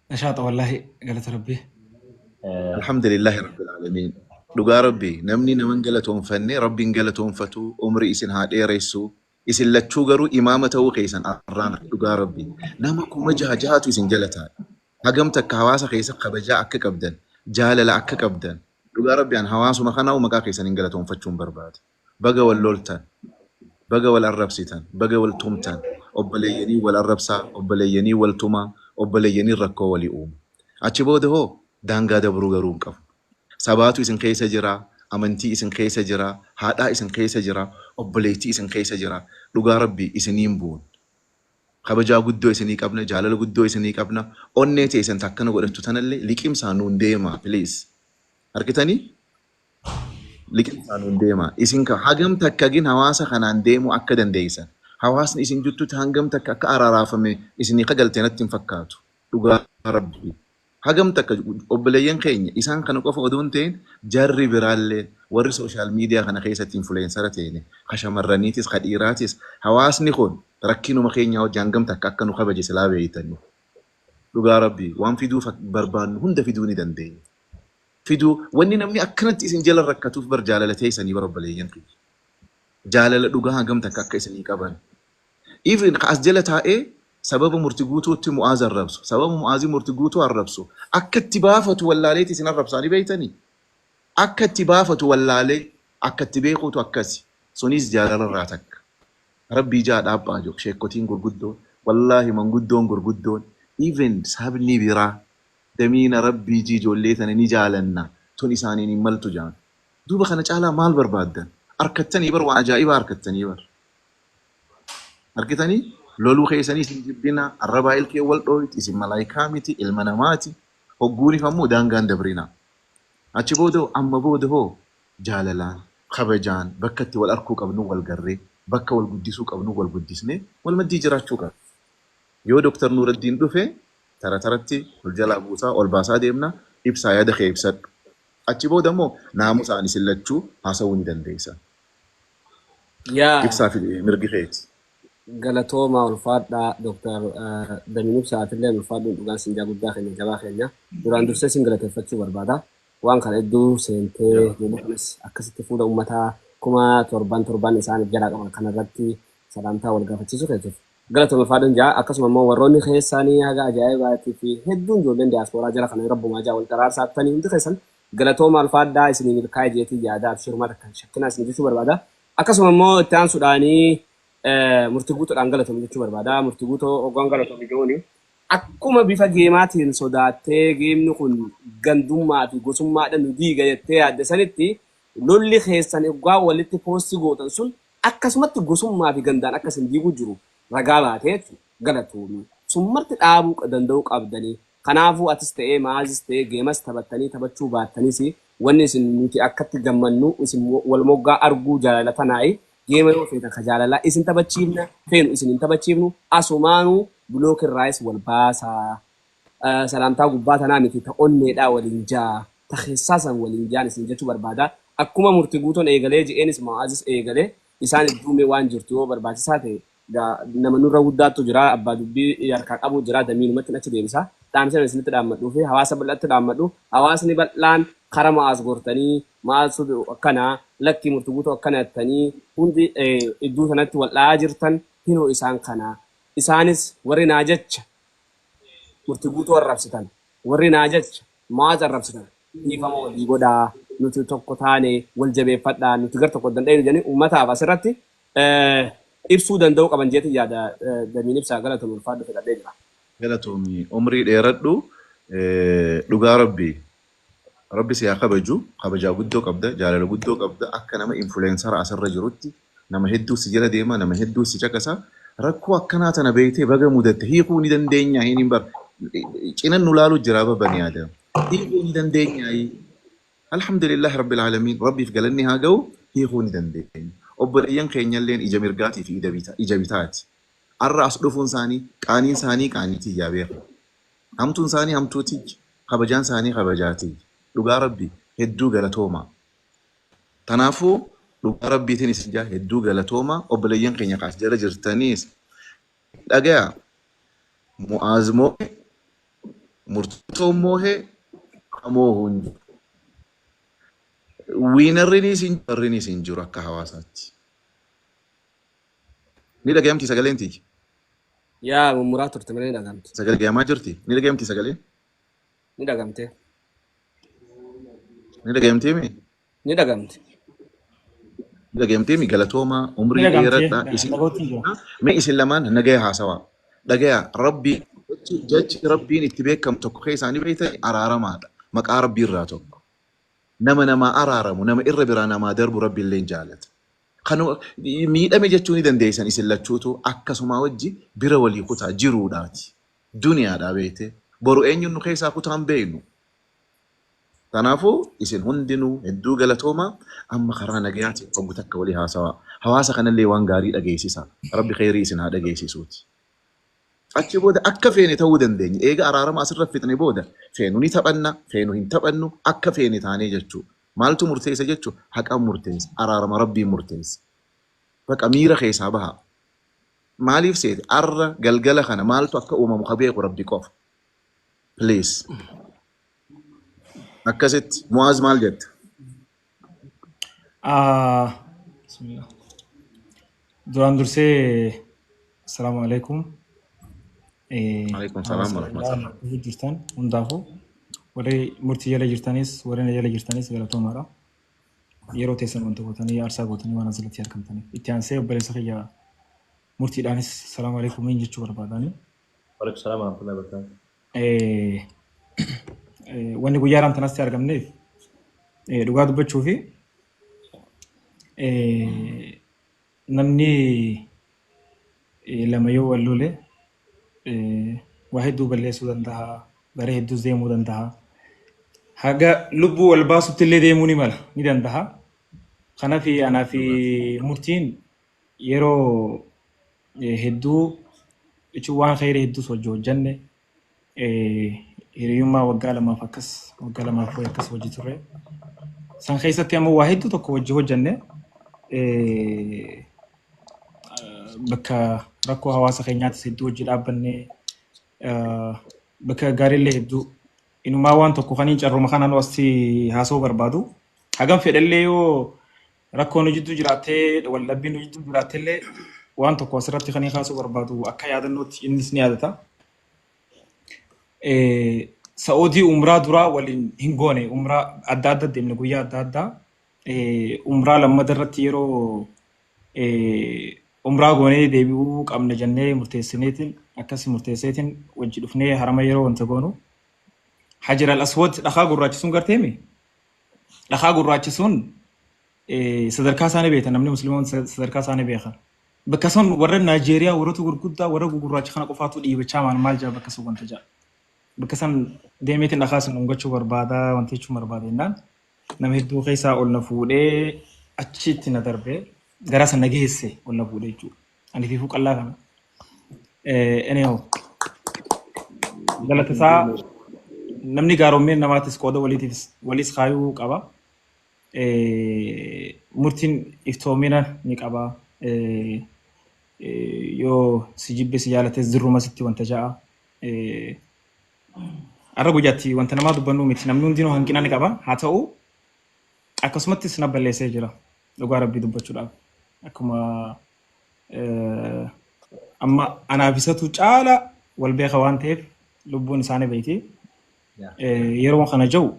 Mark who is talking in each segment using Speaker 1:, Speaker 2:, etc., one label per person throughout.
Speaker 1: Nashaaxa wallaahi, galata Rabbii.
Speaker 2: Alhamdulillahi Rabbil Aalamiin. Dhugaa Rabbii, namni naman galatoonfanne Rabbiin galatoonfatu, umrii isin haa dheeressu. Isin lachuu garuu imaama ta'uu keessan arraan dhugaa Rabbii. Nama 6000 jahatu isin jala taa'e. Hagam takka hawaasa keessa kabajaa akka qabdan, jaalala akka qabdan. Dhugaa Rabbii, an hawaasuma kanaa'u maqaa keessan hin galatoonfachuun barbaada. Baga wal loltan, baga wal arrabsitan, baga wal tumtan, obboleeyyanii wal arrabsaa, obboleeyyanii wal tumaa, obboleeyyanii rakkoo walii uuma. Achi booda hoo daangaa dabruu garuu hin qabu. Sabaatu isin keessa jira, amantii isin keessa jira, haadhaa isin keessa jira, obboleettii isin keessa jira. Dhugaa Rabbii, isiniin buun. Kabajaa guddoo isinii qabna, jaalala guddoo isinii qabna. Onnee teessan takkana godhattu tanallee liqimsaa nuun deemaa, please. Argitanii? Liqimsaa nuun deemaa. Isin ka hagam takka gin hawaasa kanaan deemuu akka dandeessan. Hawaasni isin juttutti hangam takka akka araaraafame isinii kagalte natti hin fakkaatu. Dhugaa Rabbii. Hagam takka obboleeyyan keenya isaan kana qofa odoo hin ta'in, jarri biraallee warri social media kana keessatti influencer ta'e, ka shamarraniitis ka dhiiraatis, hawaasni kun rakkinuma keenya hojii hangam takka akka nu kabaje silaa beeytanii. Dhugaa Rabbii, waan fiduu barbaannu hunda fiduu ni dandeenya. Fiduu wanni namni akkanatti isin jala rakkatuuf bar jaalala teessanii bar, obboleeyyan kiyya. Jaalala dhugaa hangam takka akka isinii qaban. Even ka as jala taa'ee sababa Murti Guutuutti Mu'aaz arrabsu, sababa Mu'aazii Murti Guutuu arrabsu, akka itti baafatu wallaaleeti isin arrabsaanii beeytanii? Akka itti baafatu wallaalee, akka itti beekuutu akkasi. Sunis jaalala irraa takka. Rabbii jaa dhaabhaa jiru sheekkotiin gurguddoon, wallaahi manguddoon gurguddoon, even sabni biraa damiina Rabbii jii ijoollee tana ni jaalanna, tun isaaniin hin maltu jaan. Duuba kana caalaa maal barbaaddan? Arkattanii bar, waan ajaa'ibaa arkattanii bar. Argitanii, loluu keessanii isin jibbina, arrabaa ilkee wal dhooyti, isin malaayikaa miti, ilma namaati. Hogguuniif ammoo daangaan dabrina. Achi booda amma booda hoo jaalalaan, kabajaan, bakka itti wal arkuu qabnu wal garree, bakka wal guddisuu qabnu wal guddisnee wal maddii jiraachuu qabna. Yoo Dooktar Nuuraddiin dhufe tara taratti ol jalaa buusaa ol baasaa deemna, ibsaa yaada kee ibsadhu. Achi booda immoo naamusaan isin lachuu haasawuu ni dandeessan.
Speaker 3: Yaa.
Speaker 2: Ibsaa fi mirgi keeti.
Speaker 3: Galatooma, ulfaadhaa Dooktar Damiin Ibsaa, atillee ulfaadhuun dhugaan sinjaa guddaa keenya, jabaa keenya. Duraan dursee sin galateeffachuu barbaada. Waan kana hedduu seentee ijoollee kanas akkasitti fuula uummataa 7000 isaaniif jalaa qaban kanarratti salaamtaa wal gaafachiisuu keetiif. Galatooma, ulfaadhuun jaa. Akkasuma immoo warroonni keessanii haga ajaa'ibaatii fi hedduun ijoolleen diyaaspooraa jala kana rabbumaa jaa wal qaraarsaatanii hundi keessan galatooma, ulfaadhaa, isinii milkaa'e jeetii yaada, abshirumaa takka shakkinaa isinii jechuu barbaada. Akkasuma immoo itti aansuudhaanii Murtii Guutuudhaan galatoomi jechuu barbaada. Murtii Guutuu hoggaan galatoomi jechuun akkuma bifa geemaatiin sodaattee geemni kun gandummaa fi gosummaadhaan nu diiga jettee yaadde sanitti, lolli keessan hoggaa walitti post gootan sun akkasumatti gosummaa fi gandaan akka isin diiguu jiru ragaa baatee jechuudha. Galatoomi. Sun marti dhaabuu danda'uu qabdanii. Kanaafuu atis ta'ee Maazis ta'ee geemas taphattanii taphachuu baattanis, wanni isin nuti akkatti gammannu isin wal moggaa arguu jaalala tanaayi. Geema yoo feetan ka jaalalaa isin taphachiifna, feenu isin hin taphachiifnu, asumaanuu block irraayis wal baasaa. Salaamtaa gubbaa tanaa miti, ta onneedhaa waliin jaa, ta keessaa san waliin jaan isin jechuu barbaada. Akkuma Murti Guutoon eegalee je'eenis Mu'aazis eegalee isaan idduumee waan jirtu yoo barbaachisaa ta'e nama nurra guddaattu jira, abbaa dubbii harkaa qabu jira, Damiinumatti achi deebisa. Dhaamsa isinitti dhaammadhuu fi hawaasa bal'aatti dhaammadhu, hawaasni bal'aan kara Mu'aaz gortanii, Mu'aaz akkana, lakkii Murti Guutuu akkana jettanii hundi iddoo sanatti wal dha'aa jirtan hinoo isaan kana. Isaanis warri naa jecha Murti Guutuu arrabsitan, warri naa jecha Mu'aaz arrabsitan, dhiifama walii godhaa, nuti tokko taane wal jabeeffadhaa, nuti gar tokko danda'inu jedhanii uummataaf asirratti ibsuu danda'uu qaban jeetiin yaada. Damiin Ibsaa, galatoon, ulfaadhu, fedhadhee jira.
Speaker 2: Galatoomi, umrii dheeradhu. Dhugaa Rabbi, Rabbi si haa kabaju. Kabajaa guddoo qabda, jaalala guddoo qabda. Akka nama influencer asirra jirutti nama hedduu si jala deema, nama hedduu si caqasa. Rakkoo akkanaa tana beektee baga mudatte, hiikuu ni dandeenya hin bar cinan nu laalu jira babani yaada hiikuu ni dandeenya. Alhamdulillah Rabbil Aalamiin, Rabbiif galanni haa ga'u, hiikuu ni dandeenya. Obboleeyyan keenyalleen ija mirgaatii fi ija bitaati. Arra as dhufuun isaanii qaaniin isaanii qaanii tiyyaa beeku. Hamtuun isaanii hamtuu tiyya. Kabajaan isaanii kabajaa tiyya. Dhugaa Rabbi, hedduu galatoomaa. Kanaafuu dhugaa Rabbiitiin isin jaa, hedduu galatoomaa. Obboleeyyan keenya kaas jala jirtaniis dhagaya. Mu'aaz moo Murtoo moohee kamoohu hin jiru. Winnerrinis hin jiru, hin jiru akka hawaasaatti. Ni dhagayamti sagaleen tiyya.
Speaker 3: Yaa, mummuraa turte malee ni dhagamte.
Speaker 2: Sagalee dhagayamaa jirti. Ni dhagayamti sagaleen.
Speaker 3: Ni dhagamte.
Speaker 2: Ni dhagayamtii mi?
Speaker 3: Ni dhagamte.
Speaker 2: Ni dhagayamtii mi? Galatoomaa,
Speaker 1: Ni
Speaker 2: umrii
Speaker 1: dhagamtee
Speaker 2: dheeradhaa. Isin
Speaker 1: dhagootti hin jiru.
Speaker 2: Mee isin lamaan nagaya haasawaa. Dhagaya, Rabbii jechi Rabbiin itti beekamu tokko keessaa ni beektan, araaramaadha. Maqaa Rabbii irraa tokko. Nama namaa araaramu, nama irra biraa namaa darbu Rabbi illee jaalata. Kan miidhame jechuu ni dandeessan isin lachuutu, akkasuma wajji bira walii kutaa jiruudhaati. Duniyaadhaa beekte. Boru eenyuun nu keessaa kutaan beeknu. Kanaafuu isin hundinuu hedduu galatoomaa. Amma karaa nagayaatiin hoggu takka walii haasawaa. Hawaasa kanallee waan gaarii dhageessisa. Rabbi kheyrii isin haa dhageessisuuti. Achi booda akka feene ta'uu dandeenya. Eega araarama asirra fixne booda feenu ni taphanna, feenu hin taphannu, akka feene taanee jechuu. Maaltu murteessa jechuu? Haqaan murteessa. Araarama Rabbiin murteessa. Baqa miira keessaa baha. Maaliif seete? Arra galgala kana maaltu akka uumamu ka beeku Rabbi qofa. Please. Akkasitti. Mu'aaz, maal jetta?
Speaker 1: Ah, bismillah. Duraan dursee assalaamu alaikum.
Speaker 2: Alaikum salaam
Speaker 1: Hawaasa
Speaker 2: wa rahmatullah.
Speaker 1: bal'aa jirtan hundaafuu, warri murtii jala jirtanis, warri na jala jirtanis, galatoomaadha. Yeroo teessan wanta gootanii, aarsaa gootanii waan asirratti argamtaniif. Itti aansee obboleessa kiyya murtiidhaanis assalaamu alaikum jechuu barbaadani.
Speaker 4: Waalaikum salaam warahmatullahi wabarakatuh.
Speaker 1: Wanni guyyaa raamtanasti argamneef, dhugaa dubbachuu fi namni lama yoo wal lole waa hedduu balleessuu danda'a, gara hedduus deemuu danda'a. Haga lubbuu wal baasutti illee deemuu ni mala, ni danda'a. Kanaaf anaa fi murtiin yeroo hedduu jechuun waan kheyrii hedduus hojii hojjanne, hiriyummaa waggaa 2f akkas, waggaa 2f wayi akkas hojii turre. San keessatti ammoo waa hedduu tokko hojii hojjanne, bakka rakkoo hawaasa keenyaatis hedduu hojii dhaabbanne, bakka gaariillee hedduu. Inumaa waan tokko kaniin carruma kanaan asii haasa'uu barbaadu. Hagam fedhallee yoo rakkoon nu jidduu jiraattee, waldhabbiin nu jidduu jiraattellee, waan tokko asirratti kaniin kaasuu barbaadu akka yaadannootti, innis ni yaadata. Sa'oodii umraa duraa waliin hin goone, umraa adda adda deemne, guyyaa adda addaa. Umraa lammata irratti yeroo umraa goonee deebi'uu qabna jennee murteessineetiin, akkas murteesseetiin wajji dhufnee harama yeroo wanta goonu, Hajar al Aswad, dhakaa gurraachi sun garteemi, dhakaa gurraachi sun sadarkaa isaanii beektan, namni musliimoon sadarkaa isaanii beekan. Bakka sun warra Naajeeriyaa, warroota gurguddaa, warra gugurraacha kana qofaatu dhiibachaa maal maal jaa, bakka sun wanta jaa. Bakka san deemeetiin dhakaa sun dhungachuu barbaada, wanta jechuun barbaada jennaan nama hedduu keessaa ol na fuudhee achitti na darbee gara sana geesse, ol na fuudhee jechuudha. Ani fiifuu qallaa kana. Anyhow, galata isaa namni gaaroommeen namaatis qooda waliitiifis waliis kaayuu qaba. Murtiin iftoomina ni qaba. Yoo si jibbe si jaalates dirruma sitti wanta ja'a. Har'a guyyaatti wanta namaa dubbannu miti, namni hundinuu hanqina ni qaba. Haa ta'u, akkasumattis na balleessee jira dhugaa Rabbii dubbachuudhaaf. Akkuma amma anaaf isatu caala wal beeka waan ta'eef lubbuun isaanii beeyti. Yeroo kana jiru,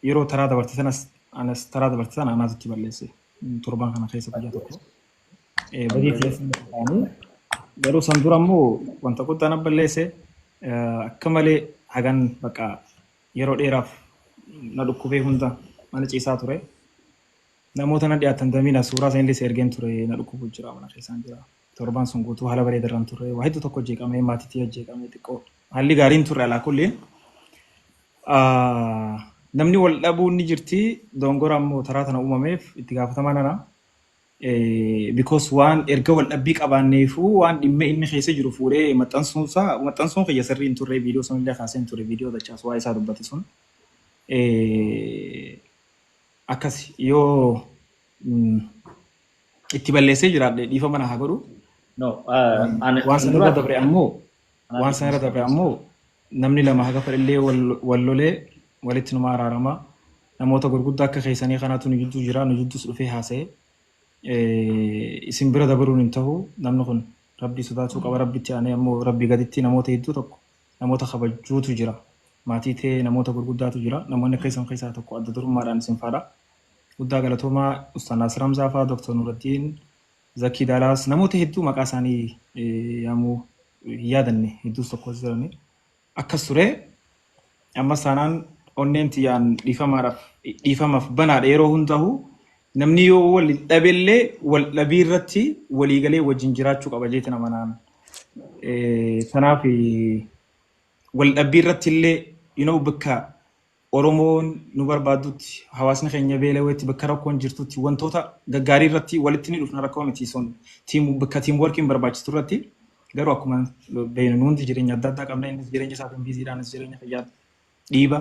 Speaker 1: yeroo taraa dabarte sanas, anas taraa dabarte sana anaatu itti balleesse. Torban kana keessa guyyaa tokko. Badii keessa ta'anii garuu san dura immoo wanta guddaa na balleesse, akka malee hagan bakka yeroo dheeraaf na dhukkubee hunda mana ciisaa ture. Namoota na dhiyaatan damiina suuraa sanillee si ergeen ture, na dhukkubu jira, mana keessaan jira. Torban sun guutuu haala bareedarraan turre, waa hedduu tokko jeeqamee, maatiitti jeeqamee, xiqqoo haalli gaariin turre alaa kulliin. Namni wal dhabuun ni jirti, dongora ammoo taraa tana uumameef itti gaafatamaa nana. Because waan erga wal dhabbii qabaanneefuu waan dhimma inni keessa jiru fuudhee maxxansuunsaa, maxxansuun kiyya sirrii hin turre. Viidiyoo sanillee kaasee hin ture, viidiyoo dachaas waa isaa dubbate sun. Akkas yoo itti balleessee jiraadhe dhiifama na haa godhu.
Speaker 4: No, ani
Speaker 1: Waan sanarra
Speaker 4: dura
Speaker 1: dabre ammoo, waan sanarra dabre ammoo Namni lama haga fedhellee wal lolee walitti numa araarama. Namoota gurguddaa akka keessanii kanaatu nu jidduu jira, nu jidduus dhufee haasa'e. Isin bira dabaruun hin tahu, namni kun Rabbii sodaachuu qaba, Rabbitti aanee ammoo Rabbii gaditti namoota hedduu tokko namoota kabajuutu jira. Maatii ta'ee namoota gurguddaatu jira. Namoonni akka isin keessaa tokko adda durummaadhaan isin faadha. Guddaa galatoomaa Ustaaz Naasir Hamzaa fa'aa, Dr. Nuraddiin, Zakii Daalaas, namoota hedduu maqaa isaanii yaamuu hin yaadanne hedduus tokko jirani. Akkas ture. Ammas taanaan onneen tiyyaan dhiifamaaf banaadha yeroo hundaa'u. Namni yoo wal dhabellee wal dhabii irratti waliigalee wajjin jiraachuu qaba jeetiin amanaan. Kanaaf wal dhabbii irratti illee bakka Oromoon nu barbaaddutti, hawaasni keenya beela'eetti, bakka rakkoon jirtutti, wantoota gaggaarii irratti walitti ni dhufna, rakkoo miti sun, bakka team workiin barbaachisu irratti. Garuu akkuma beeknu hundi jireenya adda addaa qabna, innis jireenya isaatiin busydha, anis jireenya fayyaa dhiiba.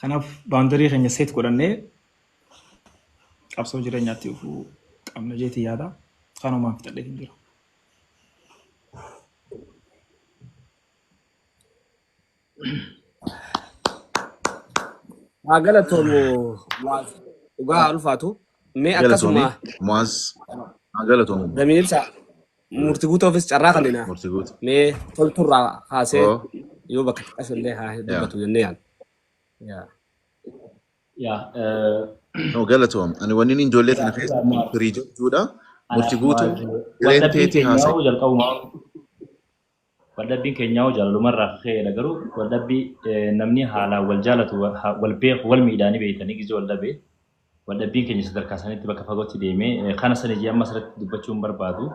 Speaker 1: Kanaaf boundary keenya set godhannee qabsoo jireenyaatti dhufuu qabna jeetii yaada. Kanumaan fixadhee hin jiru.
Speaker 3: Haa galatoomu Mu'aaz. Dhugaa haa ulfaatu. Mee
Speaker 2: Galatoomi
Speaker 3: akkasuma
Speaker 2: Mu'aaz, haa galatoomu.
Speaker 3: Damiin Ibsaa murtii guutuufis carraa kannina.
Speaker 2: Murtii guutuu.
Speaker 3: Mee tolturraa kaasee
Speaker 2: Oo
Speaker 3: yoo bakka xiqqaas illee haa
Speaker 2: yaa.
Speaker 3: dubbatu jennee yaadna. Yaa.
Speaker 4: Yaa.
Speaker 2: No, galatoom. Ani wanni inni ijoollee tana keessa firii jechuudha. Murtii guutuu hireen
Speaker 4: Waldhabbiin
Speaker 2: teetii haasa'e.
Speaker 4: keenyaa jalqabumaa waldhabbiin keenyaa jaalalumarraa ka'eedha, garuu waldhabbii namni haalaan wal jaalatu wal beeku wal miidhaanii beeytanii gizee wal dhabe waldhabbiin keenya sadarkaa sanitti bakka fagootti deemee kana sana jee amma asirratti dubbachuu hin barbaadu.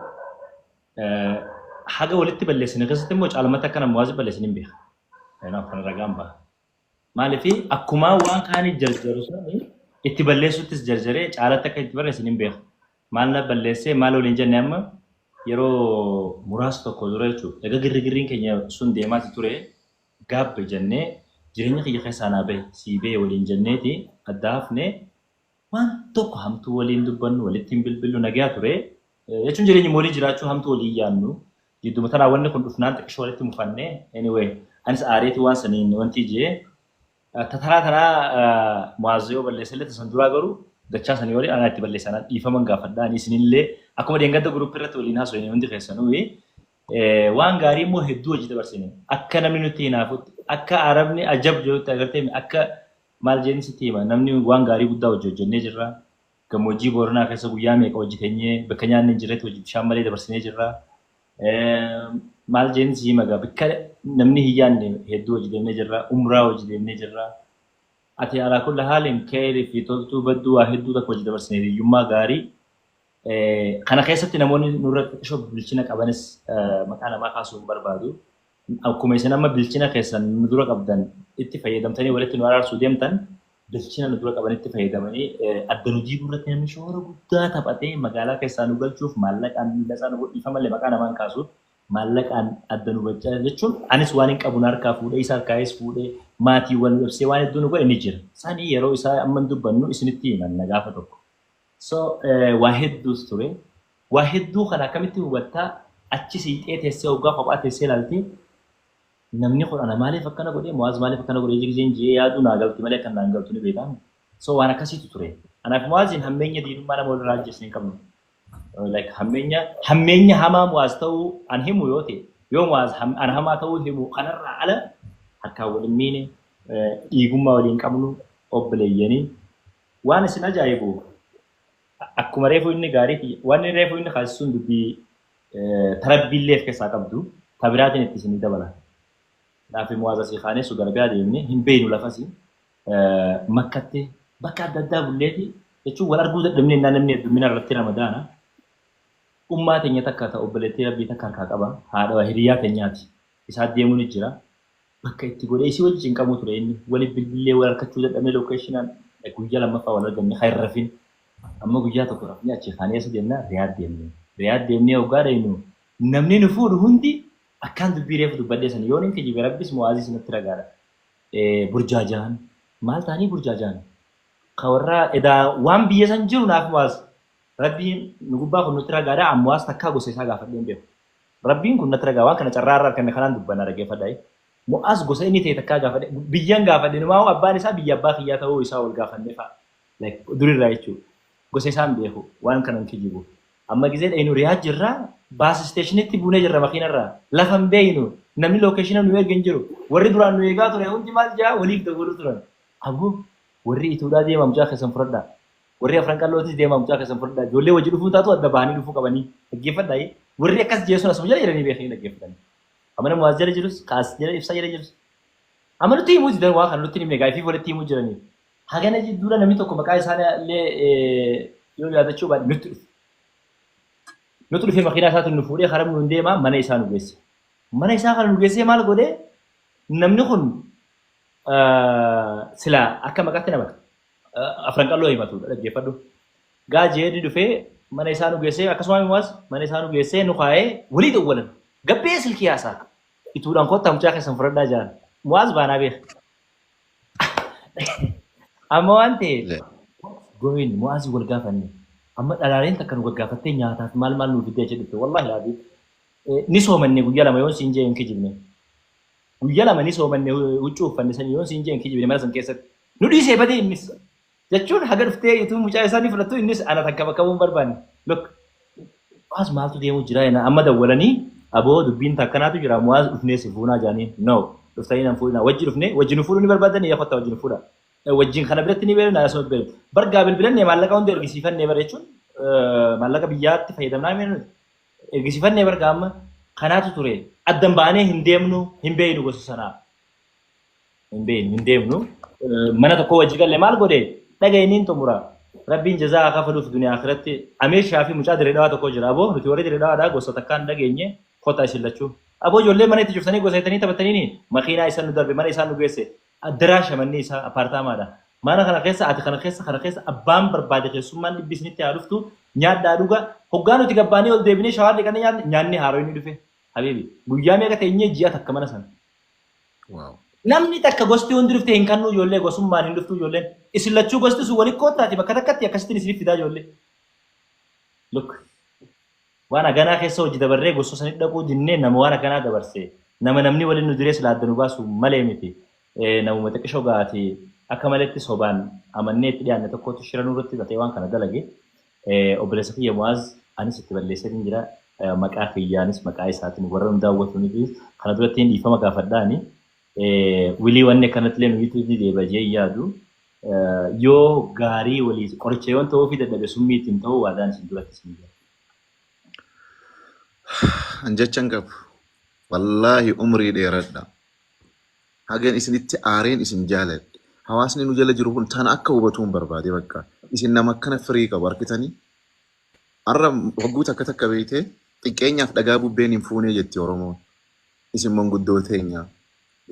Speaker 4: Haga walitti balleessine keessatti immoo caalmatti akka nama waasi balleessin hin beeka. Kanaaf kana ragaan baha. Maaliif akkuma waan kaanii jarjaru sani itti balleessuttis jarjaree caalatti akka itti barreessin hin beeka. Maal na balleessee, maal waliin jenne? Amma yeroo muraasa tokko dura jechuudha. Egaa girrigirriin keenya sun deemaati ture, gaabbe jennee, jireenya kiyya keessaa naa bahe sii bahe waliin jenneeti adda hafne. Waan tokko hamtuu waliin dubbannu, walitti hin bilbillu, nagaa ture. Jechuun jireenya walii jiraachuu hamtuu walii yaannu. Jidduma tanaa wanni kun dhufnaan xiqqishoo walitti mufanne. Anyway, anis aareetii waan saniin wanti jee tataraa tanaa Mu'aaz yoo balleesse illee tasan duraa garuu dachaa sanii olii anaa itti balleessanaan dhiifaman gaafadha. Ani isinillee akkuma dheengadda groupii irratti waliin haasofne hundi keessanuu waan gaarii immoo hedduu hojii dabarsine. Akka namni nutti hinaafutti, akka arabni ajab jedhutti agartee, akka maal jeen sitti hima, namni waan gaarii guddaa hojii hojjennee jirra. Gammoojjii Booranaa keessa guyyaa meeqa hojjeteenyee, bakka nyaanni hin jirretti hojii bishaan malee dabarsinee jirra. Maal jeen si hima gaa, bakka namni hin yaadne hedduu hojii deemnee jirra. Umraa hojii deemnee jirra. Ati alaa kulla haalin keerii fi toltuu badduu waa hedduu takka hojii dabarsine, hiyyummaa gaarii. Kana keessatti namoonni nurra xiqqishoo bilchina qabanis, maqaa namaa kaasuu hin barbaadu. Akkuma isin amma bilchina keessan nu dura qabdan itti fayyadamtanii walitti nu araarsuu deemtan, bilchina nu dura qabanitti fayyadamanii adda nu diiguu irratti namni shoora guddaa taphatee magaalaa keessaa nu galchuuf maallaqaan miila isaa nu godhiifamallee maqaa namaan kaasu, maallaqaan adda nu bachaa jechuun anis waan hin qabu harkaa fuudhee, isa harkaayis fuudhee, maatiiwwan nu ibsee waan hedduu nu godhe ni jira. Sanii yeroo isaa amma hin dubbannu, isinitti himanna gaafa tokko. So waa hedduus ture. Waa hedduu kana akkamitti hubattaa? Achi siixee teessee hoggaa kophaa teessee ilaaltee, namni kun ana maaliif akkana godhee, Mu'aaz maaliif akkana godhee jigzeen jee yaaduu naa galti malee kan naan galtu ni beekamu. So waan akkasiitu ture. Anaaf Mu'aaziin hammeenya diinummaa nama walirraa ajjeesne hin qabnu. Like hammeenya hamaa Mu'aaz ta'uu an himu yoo ta'e, yoo Mu'aaz an hamaa ta'uu himu, kanarraa ala harkaan waliin miine, dhiigummaa waliin qabnu, obboleeyyanii. Waan isin ajaa'ibu, akkuma reefu inni gaarii waan inni reefu inni kaasisuun dubbii tarabbiillee of keessaa qabdu tabiraatiin itti isinii dabala. Kanaaf Mu'aaz asii kaanee Suudi Arabiyaa deemnee hin beeynu, lafasi Makkatti bakka adda addaa bulleeti jechuun wal arguu dadhabnee innaan namni heddummina irratti Ramadaana. Ummaa teenya takka ta obboleettii Rabbii takka harkaa qaba. Haadha hiriyaa teenyaati. Isaa deemuu ni jira. Bakka itti godhee isii wajjin qabuu ture inni. Waliif bilbilee wal harkachuu dadhabnee, locationaan guyyaa lammaffaa wal arganne kan hin rafin. Amma guyyaa tokko rafnee achi kaanee eessa deemna? Riyaad deemne. Riyaad deemnee hoggaa deemnu namni nu fuudhu hundi akkaan dubbii reefu dubbadhee san, yoon hin kijibe Rabbis Mu'aazis natti ragaadha. Burjaajaan maal ta'anii burjaajaan? Ka warra edaa waan biyya san jiru naaf Mu'aaz, Rabbiin nu gubbaa kun nutti ragaadha. Ammuwaas takkaa gosa isaa gaafadhee hin beeku. Rabbiin kun natti ragaa, waan kana carraa irraa arganne kanaan dubbanna, dhaggeeffadhaa. Mu'aaz gosa inni ta'e takkaa gaafadhe biyyaan gaafadhe numaa abbaan isaa biyya abbaa kiyyaa ta'uu isaa wal gaafannee fa'a. Like durirraa jechuudha. Gosa isaan beeku waan kanan kijibu. Amma gisee dhayinu Riyaad jirraa bus stationitti buunee jirra makiinarraa. Lafa hin beeynu namni locationa nu erga hin jiru. Warri duraan nu eegaa ture hundi maal jaa waliif dawwaluu turan. Aboo warri ituudhaa deemaa mucaa keessan fudhadhaa. Warri afran qallootis deemaa mucaa keessan fudhadhaa. Ijoollee wajji dhufuu taatu adda bahanii dhufuu qabanii dhaggeeffadhaa. Warri akkas jeesuun asuma jala jiranii beekanii dhaggeeffatanii. Amana Mu'aaz jala jirus kaas jala ibsaa jala jirus. Amma nutti himuu didan waa kana nutti himne gaafii walitti himuu jiranii. Hagana jidduudha namni tokko maqaa isaanii illee yoo yaadachuu baadhe nutti dhufe. Nutti dhufee makiinaa isaatiin nu fuudhee karaa nuun deemaa mana isaa nu geesse. Mana isaa kana nu geessee maal godhee namni kun silaa akka maqaatti nama afran qalloo himatudha dhaggeeffadhu. Gaa jeedni dhufee mana isaa nu geessee akkasuma himuas mana isaa nu geessee nu kaa'ee walii dawwalan. Gabbee silkii haasaa. Ituudhaan kottaa mucaa keessan fudhadhaa jaan. Mu'aaz baanaa beeka. Amma waan ta'e goyin Mu'aazii wal gaafanne. Amma dhalaaleen takka nu gaggaafattee nyaataaf maal maal nu fiddee achi dhufte. Wallaahi laabii. Ni soomanne guyyaa 2 yoon siin jee hin kijibne. Guyyaa 2 ni soomanne huccuu uffanne sanii yoon siin jee hin kijibne mana san keessatti. Nu dhiisee badee innis. Jechuun haga dhuftee utuu mucaa isaa ni fudhattu innis ana takka bakka bu'uu hin barbaanne. Look. Mu'aaz maaltu deemuu jira jenna amma dawwalanii aboo dubbiin takkanaatu jira Mu'aaz dhufnee si fuunaa jaaniin. No. Dhuftanii nan fuudhinaa. Wajji dhufnee wajji nu fuudhuu ni barbaadanii yaa kottaa wajji nu fuudha. Wajjin kana biratti ni beelna asuma beelna. Bargaa bilbilannee maallaqa hunda ergisiifannee bara jechuun maallaqa biyyaatti fayyadamnaa mee nuti. Ergisiifannee bargaa amma kanaatu ture. Addan baanee hin deemnu hin beeynu gosa sanaa. Hin beeynu hin deemnu. Mana tokko wajji galle maal godhe dhagaye niin xumura. Rabbiin jazaa haa kafaluuf duniyaa akhiratti. Amiir Shaafii mucaa dirree dhawaa tokko jira. Aboo nuti warri dirree dhawaadhaa gosa takkaan dhageenye kottaa isin lachuu. Aboo ijoollee mana itti cuftanii gosa jettanii taphataniini makiinaa isan nu darbe mana isaan nu geesse. Addaraasha manni isaa apartaamaadha. Mana kana keessa ati kana keessa kana keessa abbaan barbaade keessummaan dhibbi isinitti haa dhuftu nyaadhaa dhuga. Hoggaa nuti gabbaanee ol deebinee shawaa dhiqannee nyaanne nyaanni haaroo inni dhufe. Habiibi guyyaa meeqa teenyee ji'a takka mana sana.
Speaker 2: Wow.
Speaker 4: Namni takka gosti hundi dhuftee hin kannuu ijoollee gosummaan hin dhuftuu ijoolleen. Isin lachuu gosti sun walitti koottaati bakka takkatti akkasittiin isiniif fidaa ijoollee. Look. Waan haganaa keessa hojii dabarree gosa sanit dhaquu dinnee nama waan akkanaa dabarse nama namni waliin nu diree silaa adda nu baasu malee miti. Namuma xiqqishoo gaati akka maletti sobaan amannee itti dhiyaanne tokkotu shira nurratti xaxee waan kana dalage. Obboleessa kiyya Mu'aaz anis itti balleessee jira. Maqaa kiyyaanis maqaa isaatiin warra nu daawwataniif kana duratti hin dhiifama gaafadhaani. Wilii wanni akkanatti illee nu hiituuf ni deebi'a jee yaadu. Yoo gaarii walii qoricha yoon ta'uu fi dadhabe summii ittiin ta'uu waadaan isin duratti isin jira.
Speaker 2: An jecha hin qabu. Wallaahi umrii dheeradha. Hagan isinitti aareen isin jaaladhe. Hawaasni nu jala jiru kun tana akka hubatu hin barbaade bakka. Isin nama akkana firii qabu argitanii? Har'a hogguu takka takka beeytee xiqqeenyaaf dhagaa bubbeen hin fuunee jetti Oromoon. Isin manguddoo teenya,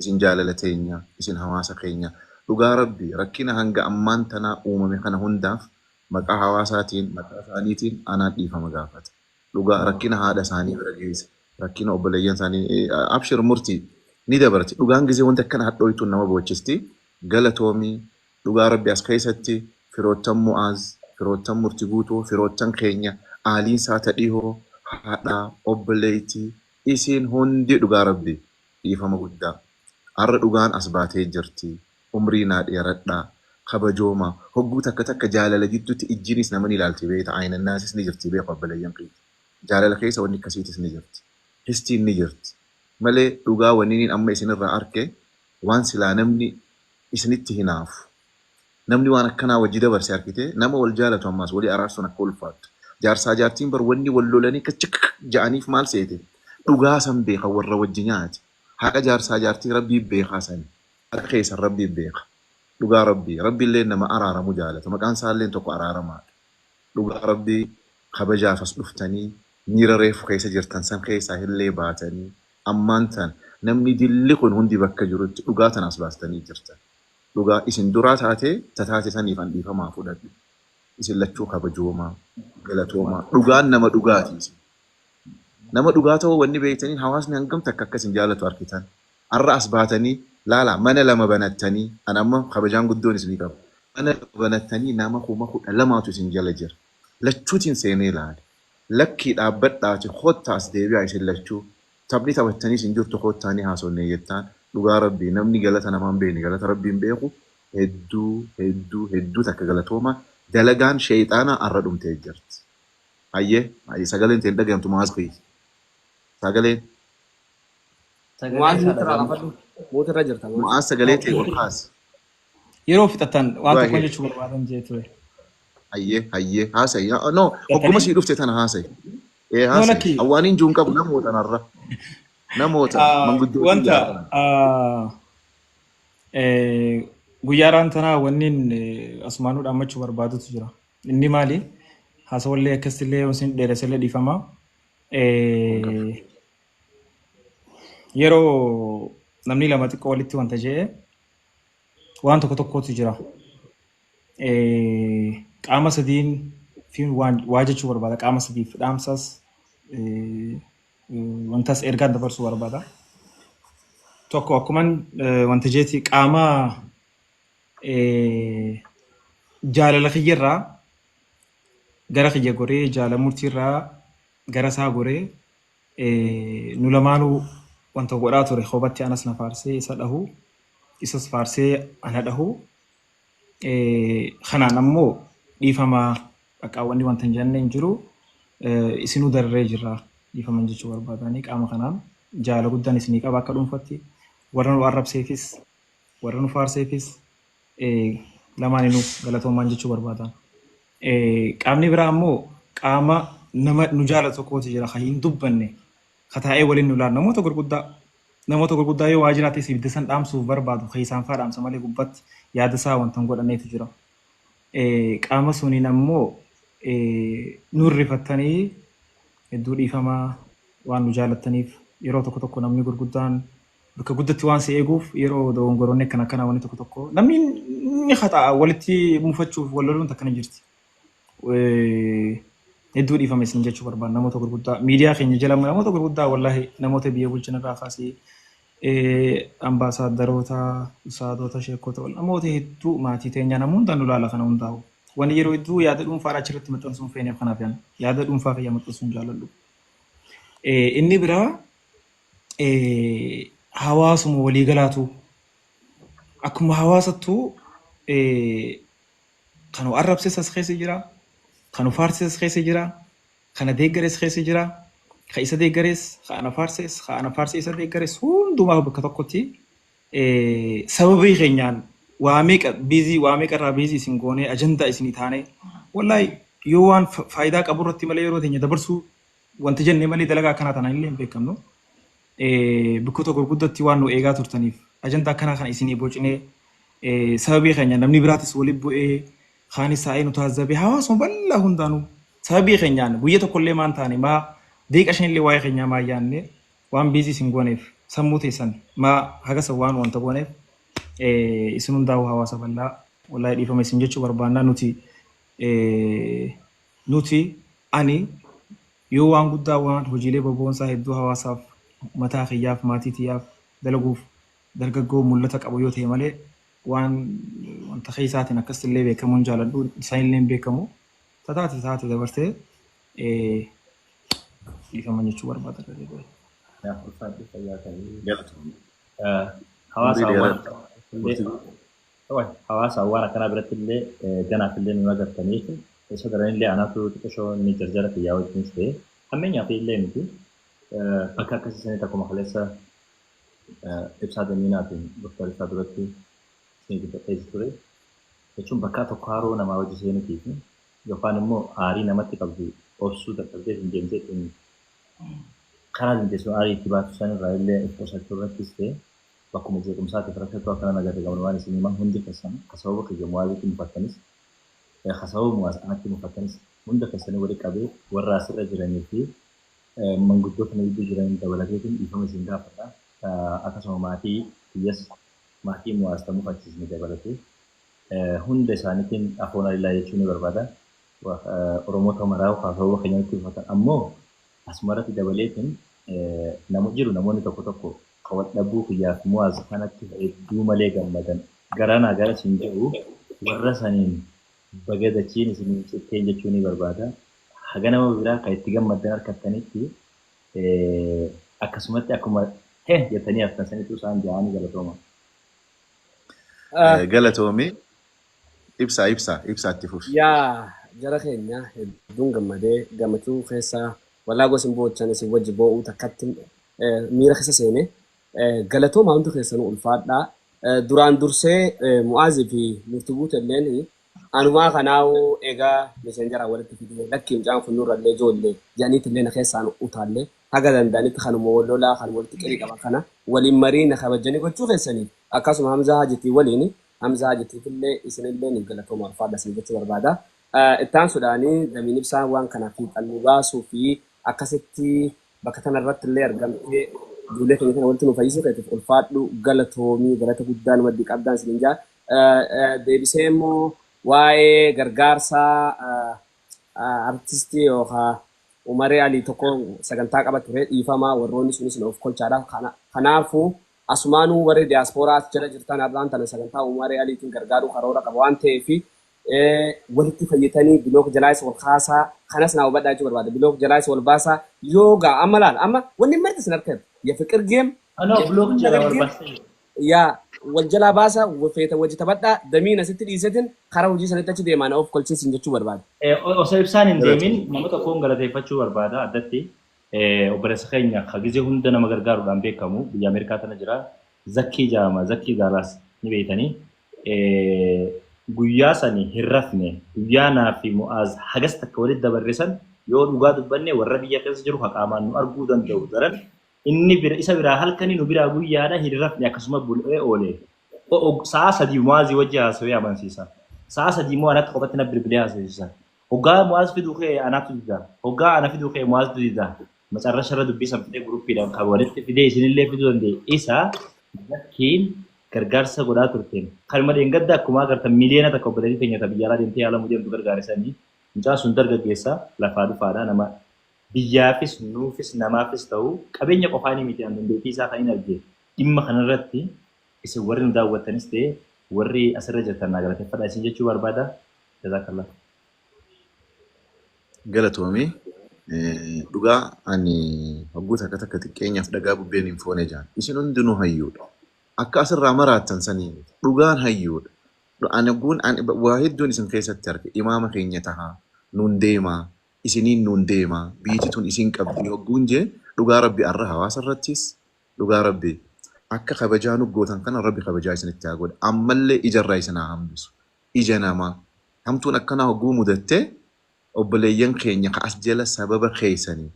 Speaker 2: isin jaalala teenya, isin hawaasa keenya. Dhugaa Rabbi rakkina hanga ammaan tanaa uumame kana hundaaf maqaa hawaasaatiin, maqaa isaaniitiin anaan dhiifama gaafata. Dhugaa rakkina haadha isaanii bira geesse, rakkina obboleeyyan isaanii abshir murtii ni dabarti. Dhugaan gisee wanti akkana hadhooytuun nama boochisti. Galatoomii dhugaa Rabbi as keessatti firoottan Mu'aaz, firoottan murti guutuu, firoottan keenya, aaliin isaa ta dhihoo, haadhaa, obboleeytii, isin hundi dhugaa Rabbi dhiifama guddaa. Har'a dhugaan as baatee jirti. Umrii naa dheeradhaa. Kabajooma. Hogguu takka takka jaalala jidduutti ijjiinis nama ni ilaalti beekta. Aynannaasis ni jirti beeku obboleeyyan keenya. Jaalala keessa wanni akkasiitis ni jirti. Histiin ni jirti. Malee dhugaa wanni amma isinirraa arke waan silaa namni isinitti hinaafu. Namni waan akkanaa wajji dabarse argite nama wal jaalatu ammaas walii araarsuun akka ulfaattu. Jaarsaa jaartiin bar wanni wal lolanii kachik ja'aniif maal seete? Dhugaa san beeka warra wajji nyaate. Haqa jaarsaa jaartii rabbii beekaa sani. Haqa keessan rabbii beeka. Dhugaa rabbii. Rabbiillee nama araaramu jaalata. Maqaan isaallee tokko araaramaadha. Dhugaa rabbii kabajaaf as dhuftanii miira reefu keessa jirtan san keessaa illee baatanii ammaan tan namni dilli kun hundi bakka jirutti dhugaa tan as baastanii jirtan. Dhugaa isin duraa taatee tataate saniif an dhiifamaa fudhadhu. Isin lachuu kabajoomaa, galatoomaa. Dhugaan nama dhugaati isin. Nama dhugaa ta'uu wanni beektaniin hawaasni hangam takka akka isin jaalatu argitan. Har'a as baatanii laala mana lama banattanii an amma kabajaan guddoon isinii qaba. Mana lama banattanii nama 12,000tu isin jala jira. Lachuutiin seenee ilaale. Lakkii dhaabbadhaati kottaa as deebi'aa isin lachuu. Taphni taphattanii isin jirtu kottaanii haasofne jettaan. Dhugaa Rabbii namni galata namaa hin beekne galata Rabbii hin beeku hedduu hedduu hedduu takka galatooma dalagaan sheeyxaanaa arra dhumtee jirti. Hayyee hayyee sagaleen ta'e hin dhagayamtu Mu'aaz kiyya. Sagaleen
Speaker 4: Sagalee
Speaker 3: Mu'aaz
Speaker 4: isaa
Speaker 3: muutirraa
Speaker 4: dhaga'amu.
Speaker 3: qabadhu. Muutirra jirta Mu'aaz.
Speaker 2: Mu'aaz sagalee ta'e ol kaasi.
Speaker 1: Yeroo fixatan
Speaker 2: Go
Speaker 1: waan tokko
Speaker 2: ahead.
Speaker 1: jechuu barbaadan jee ture.
Speaker 2: Hayyee hayyee haasayi. No hogguma
Speaker 1: Fixatanii?
Speaker 2: sii dhufte tana haasayi. Ee
Speaker 1: No
Speaker 2: haasayi.
Speaker 1: lakki.
Speaker 2: Awwaaniin juun qabu namoota narra. Namoota manguddootii
Speaker 1: Wanta
Speaker 2: jaarran.
Speaker 1: Guyyaadhaan tanaa wanniin asumaanuu dhaammachuu barbaadutu jira. Inni maali? Haasawallee akkasillee yoo isin dheeressellee dhiifama. Yeroo namni lama xiqqoo walitti wanta je'e waan tokko tokkotu jira. Qaama sadiin fi waan waa jechuu barbaada. Qaama sadiif dhaamsas wantas ergaan dabarsuu barbaada. Tokko akkuman wanta jeeti qaama jaalala kiyyarraa gara kiyya goree jaala murtiirraa gara isaa goree nu lamaanuu wanta godhaa ture kophaatti anas na faarsee isa dhahu isas faarsee ana dhahu kanaan ammoo dhiifamaa dhaqqaawwanni wanta hin jenne hin jiru isinuu dararee jirra dhiifaman jechuu barbaadanii qaama kanaan jaala guddaan isinii qaba akka dhuunfatti warra nu arrabseefis warra nu faarseefis lamaaninuu galatoomaan jechuu barbaadan. Qaamni biraa ammoo qaama nama nu jaalatu tokkotu jira kan hin dubbanne ka taa'ee waliin nu laalu namoota gurguddaa yoo waa jiraates ibidda san dhaamsuuf barbaadu kan isaan faa dhaamsa malee gubbatti yaada isaa wanta hin godhanneetu jira. Qaama suniin ammoo nu rifattanii hedduu dhiifamaa waan nu jaalattaniif yeroo tokko tokko namni gurguddaan bakka guddatti waan si eeguuf yeroo dogongoroonni akkana akkanaa wanni tokko tokko namni ni haxa'a walitti mufachuuf wal loluun takkana jirti. Hedduu dhiifama isin jechuu barbaada namoota gurguddaa miidiyaa keenya jala namoota gurguddaa wallaahi namoota biyya bulchan irraa kaasee ambaasaaddaroota, ustaadota, sheekota namoota hedduu maatii teenya nama hundaan nu laala kana hundaa'u. Wanni yeroo hedduu yaada dhuunfaadhaa achirratti maxxansuun feeneef kanaaf yaada dhuunfaa kiyya maxxansuun jaaladhu. Inni biraa hawaasuma waliigalaatu akkuma hawaasattuu kan arrabses as keessa jira, kan faarses as keessa jira, kana deeggares keessa jira, ka isa deeggares, ka ana faarses, ka ana faarsee isa deeggares hundumaa bakka tokkotti sababii keenyaan waa meeqa biizii waa meeqa irraa biizii isin goonee ajandaa isinii taane wallaahi yoo waan faayidaa qabu irratti malee yeroo teenya dabarsuu wanti jennee malee dalagaa akkanaa tanaan illee hin beekamnu. Bikkoota gurguddatti waan nu eegaa turtaniif ajandaa akkanaa kana isinii bocinee sababii keenya namni biraatis walitti bu'ee kaanis taa'ee nu taazzabe hawaasuma bal'aa hundaanuu sababii keenyaan guyya tokkollee maan taane maa deeqa shanillee waa'ee keenyaa maa yaanne waan biizii isin gooneef sammuu teessan maa hagasa waan wanta gooneef isin hundaa'u hawaasa bal'aa wallaahi dhiifama isin jechuu barbaannaa nuti nuti ani yoo waan guddaa waan hojiilee boboonsaa hedduu hawaasaaf mataa kiyyaaf maatii tiyyaaf dalaguuf dargaggoo mul'ata qabu yoo ta'e malee waan wanta keessaatiin akkasillee beekamuun jaaladhu isaanillee hin beekamu tataate taate dabartee dhiifama jechuu barbaada.
Speaker 4: Yaa ulfaadhu fayyaa ta'ii.
Speaker 2: Galatoomii.
Speaker 4: Hawaasa
Speaker 2: Umrii
Speaker 4: waan
Speaker 2: dheeraa.
Speaker 4: hawaasa waan akkanaa biratti illee ganaaf illee nu agartanii isa daran illee anaatu xiqqishoo inni jarjara kiyyaa wajjinis ta'e hammeenyaa fi illee miti bakka akkasii sanitti akkuma kaleessa ibsaa damiinaatiin Dr. Ibsaa duratti isin dubbadhee ture jechuun bakka tokko haroo namaa wajji seenutii fi yookaan immoo aarii namatti qabdu obsuu dadhabdee hin deemtee karaa dandeessu aarii itti baatu sanirraa illee of qusachuu irrattis ta'e bakkuma jeequmsaatiif rakkattuu akkana nagarre gabaabaan isin himaa hundi keessan ka sababa kiyya Mu'aazitti mufattanis ka sababa Mu'aaz anatti mufattanis hunda keessanii walitti qabee warra asirra jiranii fi manguddoota na gidduu jiran dabalateetiin dhiifama isin gaafadha. Akkasuma maatii kiyyas maatii Mu'aaz ta mufachiisne dabalatee hunda isaaniitiin afoon alilaa jechuu ni barbaada. Oromoota maraa ka sababa keenyatti mufatan ammoo asumarratti dabaleetiin nama jiru namoonni tokko tokko ka wal dhabuu kiyyaaf Mu'aaz kanatti hedduu malee gammadan garanaa gara isin jedhu warra saniin baga dachiin isin citteen jechuu ni barbaada. Haga nama biraa kan itti gammaddan harkattanitti akkasumatti akkuma Heh jettanii haftan sanitu isaan ja'anii galatooma.
Speaker 2: Galatoomii ibsaa ibsaa ibsaatti fufi.
Speaker 3: Yaa jara keenya, hedduun gammadee gammachuu keessa walaa gosa hin boochan isin wajji boo'uu takkatti miira keessa seene. Galatooma, hundi keessanuu ulfaadhaa. Duraan dursee Mu'aazii fi Murtii Guutelleen anumaa kanaa'uu egaa messengeraa walitti fidee, lakkii mucaan kun nurrallee ijoollee jedhaniitillee na keessaan utaallee haga danda'anitti kanuma wal lolaa kan walitti qirii qaban kana waliin marii na kabajanii gochuu keessaniif, akkasuma Hamzaa Hajitii waliin, Hamzaa Hajitiifillee isinillee ni galatooma, ulfaadha isin jechuu barbaada. Ittaan sodaanii Damiin Ibsaan waan kana fiixannuu baasuu fi akkasitti bakka kanarratti illee argamtee ijoollee keenya kana walitti nu fayyisuu keetiif ulfaadhu, galatoomii, galata guddaa nu maddii qabdaan isin jaa. Deebisee immoo waa'ee gargaarsaa artistii yookaan Umaree Alii tokko sagantaa qaba ture, dhiifamaa warroonni sunis of kolchaadha. Kanaafuu asumaanuu warri diyaaspooraa as jala jirtan har'aan tana sagantaa Umaree Aliitiin gargaaruu karoora qaba waan ta'eef walitti fayyatanii block jalaas wal kaasaa, kanas naa hubadhaa jechuu barbaada. Block jalaas wal baasaa yoogaa amma laal, amma wanni marti isin harka የፍቅር game.
Speaker 4: Anoo block jala wal baasee.
Speaker 3: Yaa wal jalaa baasaa, feeta wajji taphadhaa, damiin asitti dhiisetin karaa hojii sanitti achi deemaa, na of kolchiisin jechuu barbaada.
Speaker 4: Osoo ibsaan hin deemin nama tokkoon galateeffachuu barbaada addatti. Obboleessa keenya ka gizee hunda nama gargaaruudhaan beekamu biyya Ameerikaa tana jira. Zakkii jedhama. Zakkii Daalaas ni beektanii. Guyyaa sani hin rafne, guyyaa naa fi Mu'aaz hagas takka walitti dabarre san, yoo dhugaa dubbanne warra biyya keessa jiru ka qaamaan nu arguu danda'u daran inni bira isa biraa halkanii nu biraa guyyaadha, hin rafne, akkasuma bulee oole. Sa'a 3 Mu'aazii wajji haasawee amansiisa. Sa'a 3 immoo anatti qophatti na bilbilee haasawsiisa. Hoggaa Mu'aaz fiduu kee anaatu dida. Hoggaa ana fiduu kee Mu'aaztu dida. Macarrasha irra dubbii san fidee groupiidhaan kan walitti fidee isinillee fiduu danda'e isa. Zakkiin gargaarsa godhaa turteen. Kanuma dheengadda akkuma agartan 1 miiliyoona obboleettii teenya ta biyya alaa deemtee yaalamuu deemtu gargaarisanii. Mucaan sun dargaggeessa lafaa dhufaadha, nama biyyaafis nuufis namaafis ta'u qabeenya qofaanii miti, an dandeettii isaa kan hin arge. Dhimma kanarratti isin warri nu daawwattanis ta'e warri asirra jirtan naa galateeffadha isin jechuu barbaada. Jazaakallah.
Speaker 2: Galatoomii, dhugaa ani hogguu takka takka xiqqeenyaaf dhagaa bubbeen hin foone jaan. Isin hundinuu hayyuudha. Akka asirraa maraattan sanii miti. Dhugaan hayyuudha. Ani hogguun ani waa hedduun isin keessatti arge, imaama keenya tahaa nuun deemaa, isiniin nuun deemaa, biiti tun isin qabdi hogguun jee, dhugaa rabbi arra hawaasa irrattis dhugaa rabbi akka kabajaa nu gootan kana rabbi kabajaa isinitti haa godhe, ammallee ijarraa isin haa hambisu. Ija namaa hamtuun akkanaa hogguu mudattee obboleeyyan keenya ka as jala sababa keessanii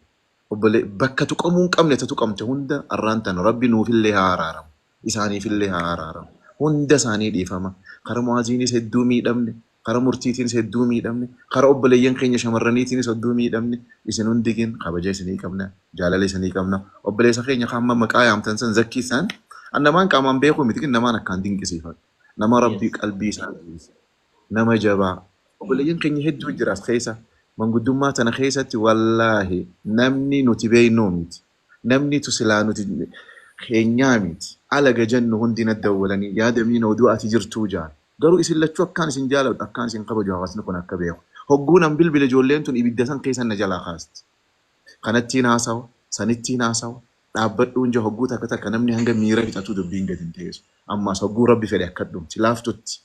Speaker 2: obbole bakka tuqamuu hin qabne ta tuqamte hunda arraan tana rabbi nuufillee haa araaramu, isaaniifillee haa araaramu, hunda isaanii dhiifama. Kara Mu'aaziinis hedduu miidhamne, kara Murtiitiinis hedduu miidhamne, kara obboleeyyan keenya shamarraniitiinis hedduu miidhamne. Isin hundigin kabaja isinii qabna, jaalala isinii qabna. Obboleessa keenya kan amma maqaa yaamtan san, Zakkii san, an namaan qaamaan beekuu miti, namaan akkaan dinqisiifadhu, nama rabbii qalbii isaa deebise, nama jabaa. Obboleeyyan keenya hedduu jira as keessa manguddummaa tana keessatti, wallaahi namni nuti beeknuu miti, namni tu silaa nuti keenyaa miti, alaga jennu hundi na dawwalanii yaadamiin oduu ati jirtuu jaan. Garuu isin lachuu akkaan isin jaaladhu, akkaan isin kabaju hawaasni kun akka beeku. Hogguu nan bilbile ijoolleen tun ibidda san keessa na jalaa kaasti. Kanattiin haasawa, sanittiin haasawa, dhaabbadhuun jaa. Hogguu takka takka namni hanga miira fixatu dubbiin gadi hin teessu. Ammaas hogguu rabbi fedhe akka dhumti laaftutti.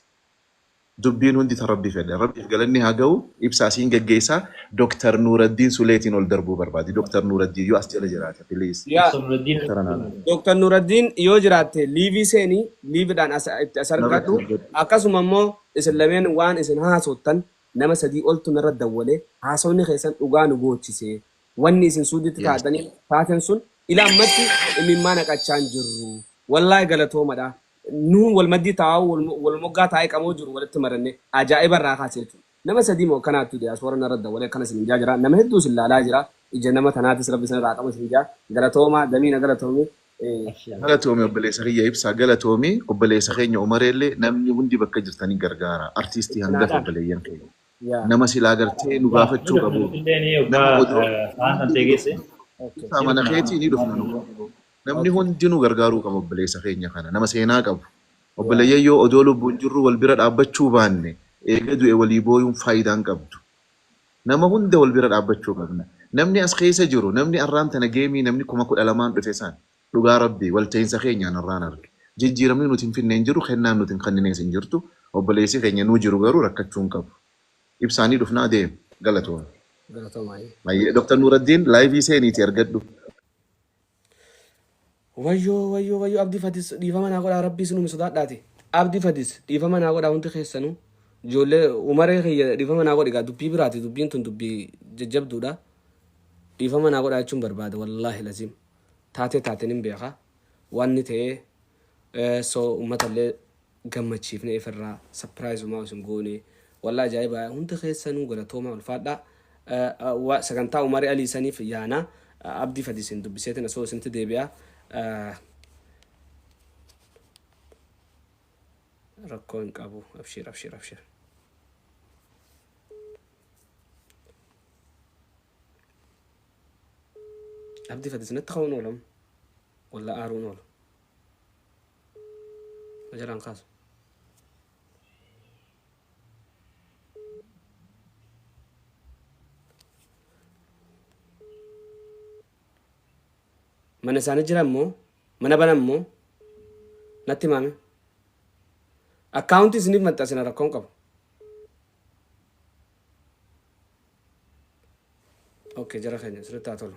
Speaker 2: Dubbiin hundi ta rabbi fedhe. Rabbiif galanni haa ga'u. Ibsaa siin geggeessaa, Dooktar Nuuraddiin Suleetiin ol darbuu barbaadi. Dooktar Nuuraddiin yoo as jala jiraate, please.
Speaker 3: Yaa.
Speaker 4: Dr. Nuruddin.
Speaker 2: Tara naana.
Speaker 3: Dr. Nuraddiin yoo jiraatte live seenii liveiidhaan as itti as argadhu. Akkasuma immoo isin lameen waan isin haasottan nama sadii oltu narra dawwalee haasawni keessan dhugaa nu goochise. Wanni isin suuditti taatanii taateen sun ila ammatti imimmaa naqachaa hin jirru. Wallaahi galatoomadha. Nuun wal maddii taa'u, wal moggaa taa'ee qamoo jiru walitti maranne ajaa'iba irraa kaase jechuudha. Nama sadii moo akkanaattu diyaaspoora narra dawwalee akkana isin jaa jira. Nama hedduu isin laalaa jira. Ija nama tanaatis rabbi isin irraa qabu isin jaa. Galatoomaa, damiina galatoomi.
Speaker 2: Galatoomi obboleessa kiyya Ibsaa, galatoomi obboleessa keenya Umareellee, namni hundi bakka jirtanii gargaara. Artiistii hangafa obboleeyyan keenya. Nama silaa gartee nu gaafachuu qabu. Nama odoo
Speaker 4: Sa'aan kan ta'e geesse.
Speaker 2: Ibsaa mana keetii ni dhufna nu. Namni hundinuu gargaaruu qaba obboleessa keenya kana. Nama seenaa qabu. Obboleeyyan yoo odoo lubbuun jirru wal bira dhaabbachuu baanne, eega du'e walii booyuun faayidaa hin qabdu. Nama hunda wal bira dhaabbachuu qabna. Namni as keessa jiru, namni arraan tana game namni 12,000 dhufe san. Dhugaa Rabbii walta'iinsa keenyaan irraan arge. Jijjiiramni nuti hin finne hin jiru, kennaan nuti hin kenninees hin jirtu. Obboleessi keenya nuu jiru garuu rakkachuu hin qabu. Ibsaanii dhufnaa deemu. Galatooma.
Speaker 3: Galatoomaa.
Speaker 2: Mayyee Dr. Nuraddiin live seeniiti argadhu.
Speaker 3: Wayyoo, wayyoo, wayyoo! Abdii Fadis, dhiifama naa godhaa. Rabbii isinuma sodaadhaati. Abdii Fadis, dhiifama naa godhaa. Hundi keessanuu, ijoollee umaree kiyya, dhiifama naa godhi. Gaa dubbii biraati, dubbiin tun dubbii jajjabduudha. Dhiifama naa godhaa jechuun barbaada. Wallaahi lazim taatee taateen hin beeka wanni ta'ee. So uummatallee gammachiifne ifirraa surprise umaa isin goone. Wallaahi ajaa'ibaa! Hundi keessanuu galatoomaa, ulfaadhaa. Sagantaa Umarii Alii saniif yaana. Abdii Fadis hin dubbiseetin osoo isinitti deebi'a. Rakkoo hin qabu. Abshiir, abshiir, abshiir. Abdii Fadis natti ka'uun oolamu walla aaruun oolu jalaan kaasu. Mana isaanii jiran moo mana banan moo natti himame. Akkaawuntii isiniif maxxansina, rakkoon qabu. Okay, jara keenya, sirriitti haa tolu.